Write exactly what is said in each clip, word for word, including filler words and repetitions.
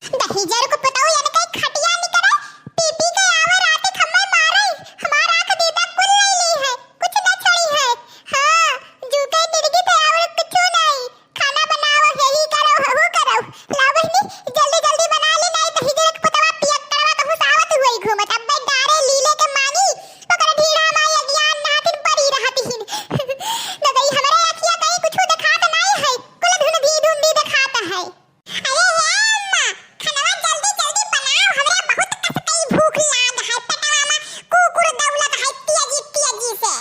दहिजर को पताऊ, यानी कहीं खटिया निकरे, पी पी के आवे रात खम्मे मारे, हमार आँख दीदा कुल ले ली है, कुछ न छोड़ी है। हाँ, जू के निर्गित है और कुछ नहीं। खाना बनाओ, यही करो, हहू करो। लाओ बहिनी, जल्दी जल्दी बना ली, नहीं दहिजर को पतवा पियक्कड़वा कहूँ सावत हुई घूमत। अब मैं डारे लीले के मानी, ओकर ढीढ़ा माई अज्ञान नाहतिन परी रहतिन। न दई हमरे अखिया कहीं कुछ देखात नहीं है, कुल धुंधी धुंधी देखात है। अरे हे अम्मा, खनवा जल्दी जल्दी बनाओ, हमरे बहुत कस कई भूख लाग है, पेटवा में कुकुर दौलत है तेजी तेजी से।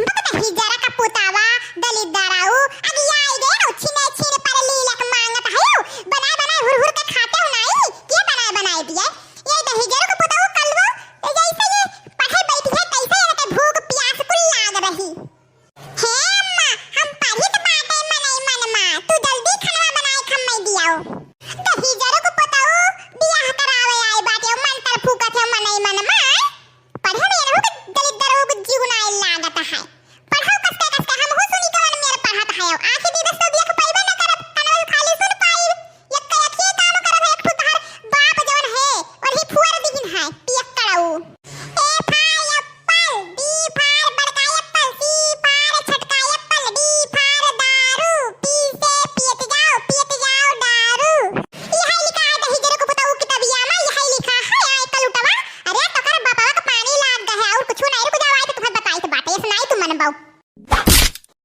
बक दहिजरा का पुतावा, दलिद्दराऊ, अगियाई गए हो, छिने छिन पर लीलक मांगत है, बनाए बनाए हुर हुर के खाते हो नाई, के बनाए बनाए दिए? ये दहिजरा का पुताऊ कलवो, ये जैसे ये पढ़े बैठी है, तैसे इनके भूख प्यास कुल लाग रही। हे अम्मा, हम पढ़ित बाटे मनई मन मा, तू जल्दी खनवा बनाए खम्मई दियाओ। दहिजर को पताऊ, बियाह करावे आए बाटे, मंतर फूकत है मनई मन मा। पढ़े में रहू के दलिद्दर हो के जीव नाई लागत है। पढ़ाओ कसके कसके, हमहू सुनी कवन मेर पढ़त है। आँखी दी बस तो देख पाइबे न करब, कनवा खाली सुन पाइब। एक अखिए काम करत है, एक ठो तहर बाप जवन है, वही फुअर दिहिन है, पियक्कड़ऊ। A for apple, B for बड़का apple, C for छोटका apple, D for दारू, पी से पियत जाओ, पियत जाओ दारू। यही लिखा है दहिजर को पताऊ किताबिया में, यही लिखा है, आय कलुटवा। अरे तोकर बापवा के पानी लाग गए है, और कुछ नहीं, रुक जाओ, आय तो तुम्हें बताई तो बात है, ये सुनाई तुम मनबाऊ।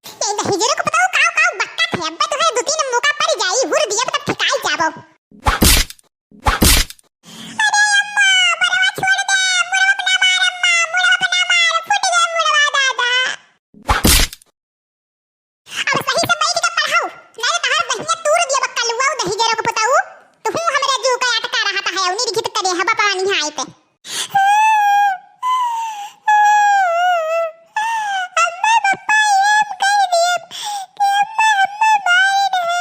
ए दहिजर को पताऊ काऊ काऊ बक्का थे, अब्बे तुहे दो तीन मुका पड़ जाई, हुर दिए तब ठिकाई जाबो। अरे अम्मा, मुड़वा छोड़ दे, मुड़वा ना मार अम्मा, मुड़वा ना मार, फूट गए मुड़वा दादा। अब सही से बैठ के पढ़ाऊ, नहीं तो तहार बहिया तूर दिए बक्का लुआऊ दहिजर को पताऊ, तू हमरे जू का अटका रहा था है, उन्हीं रिझित करे हवा पानी हाय पे। अम्मा, पप्पा, ये हम कह दिए कि अम्मा, अम्मा मारिन है।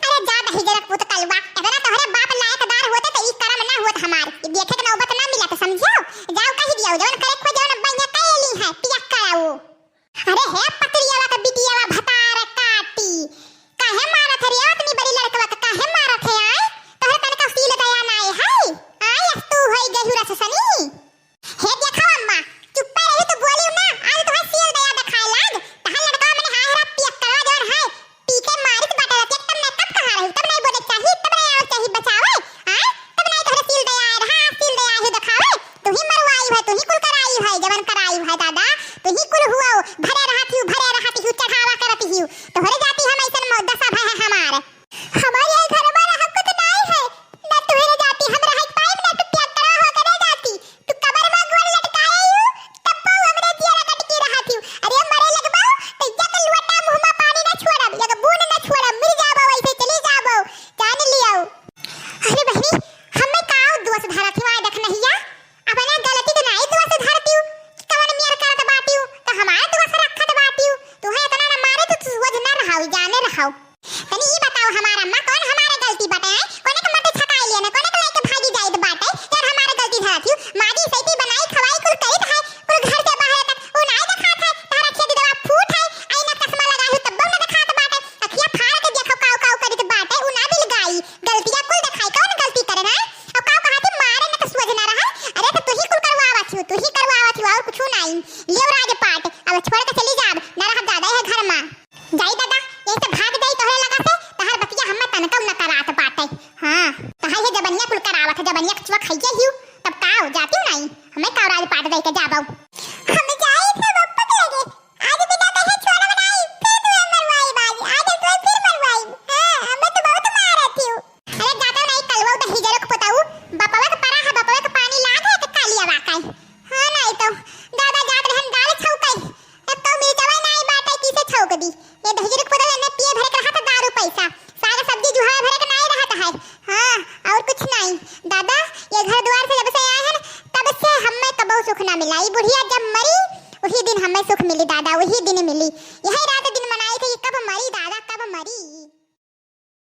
अरे जा दहिजर पूत कलुआ, इतना तोहरे बाप लायकदार होते तो ई करम ना होत हमार। ई देखे के नौबत ना मिलत, समझियो? जाओ कह दियो, जवन करे खो, जवन अम्मा यहाँ कह ली है, पियक्कड़ऊ। अरे हे पतरियावा का बिटियावा भतार काटी, काहे मारत हरी? अतनी बड़ी लड़कवा का काहे मारत है? आय, तोहरे तनका सील दया नाय है। आय, अस तू होई गई रस सनी। हे देखो अम्मा, चुप्पे रही तो बोली ना, आज तोहरे सील दया दिखाए लाग। तहार लड़कवा मने हाय हरा पियक्कड़वा जवन है, पी के मारित बाटे रहती, तब नहीं, तब कहाँ रही, तब नहीं बोले चाही, तब नहीं आवे चाही बचावे, आय, तब नहीं तोहरे सील दया आए रहा, सील दया ही दिखावे। तू ही मरवाई है, तू ही कुल कराई है, जवन कराई है दादा, तू ही कुल हुआ, भरे रहत ही, भरे रहत ही, चढ़ावा करत ही, तोहरे जाति हम ऐसन मौत दशा भय है हमार। हमारे ये घर में रहब कुछ नहीं है, ना तोहरे जाति हम रह पाइब, ना तू पियक्कड़वा हो करे जाति, तू कबर में गोड़ लटकाए हू, तब वो हमरे जियरा कट के रहत हू। अरे मरे लगबो, तो एक लोटा मुँह में पानी ना छोड़ब, एक बूंद ना छोड़ब, मर जाबो, वैसे चली जाबो, जान लियो। अरे बहिनी, हमें काव दोष धरत हू, आय देख नहिया, अपने गलती के नाई दोष धरती हू, कवन मेर करत बाटी हू, तो हमार दोष रखत बाटी हू, तू है इतना ना मारे तो तू सोझ ना रहाऊ, जाने रहाऊ। तनी ई बताओ हमार अम्मा, कौन हमार गलती बाटे, हैं? कोने के मटे छकाई लिया ना, कोने के लेके भागी जाइत बाटे, यार हमार गलती धरत हू, माजी सैती बनाई खवाई कुल करित है, कुल घर से बाहर तक, उ नाई देखात है, तारा खेत दवा फूट है, आई ना चश्मा लगाई हू तब्बो ना देखात बाटे, अखिया फाड़ के देखो काऊ काऊ करित बाटे, उ ना बिल गाई, गलतिया कुल देखाई, कौन गलती करे ना? अब काऊ कहा थी मारे ना तो सोझ ना रहा, अरे तो तू ही कुल करवावत हू, तू ही करवावत हू, और कुछ नहीं, लियो राजपाट, अब छोड़ के चली जाब, ना रह ज्यादा है घर में। जाई दादा, यही से भाग जाई तोहरे लगा से, तहार बतिया हमें तनकौ न करात बाटे। हाँ, तहार ये जबनिया कुल करावत है, जबनिया कचुआ खाइए हियो, तब काव, जाती हूँ नहीं, हमें काव राज पाट दे के जाबो। हम जाई थे बप्पा के लगे, आज बिना कहे छोड़ब नहीं, फिर तू मरवाई बाज, आज तू फिर मरवाई। हाँ, हमें तो बहुत मारत हियो। अरे जाता नहीं कलवा उधर हिजरो के पोताऊ, बपवा के परा है, बपवा के पानी लाग है, तो कालिया वाकाई। हाँ, नहीं तो दादा जात रहन दाल छौकाई, एक तो मिर्चवा नाई बाटे, किसे छौक दी? ये दहिजर के पुतवा एने पिए भरे के रहा था दारू पैसा, साग सब्जी जुहावे भरे के नाई रहत है। हाँ, और कुछ नहीं। दादा, ये घर द्वार से जब से आए हैं, तब से हमें कबो सुख ना मिला। ई बुढ़िया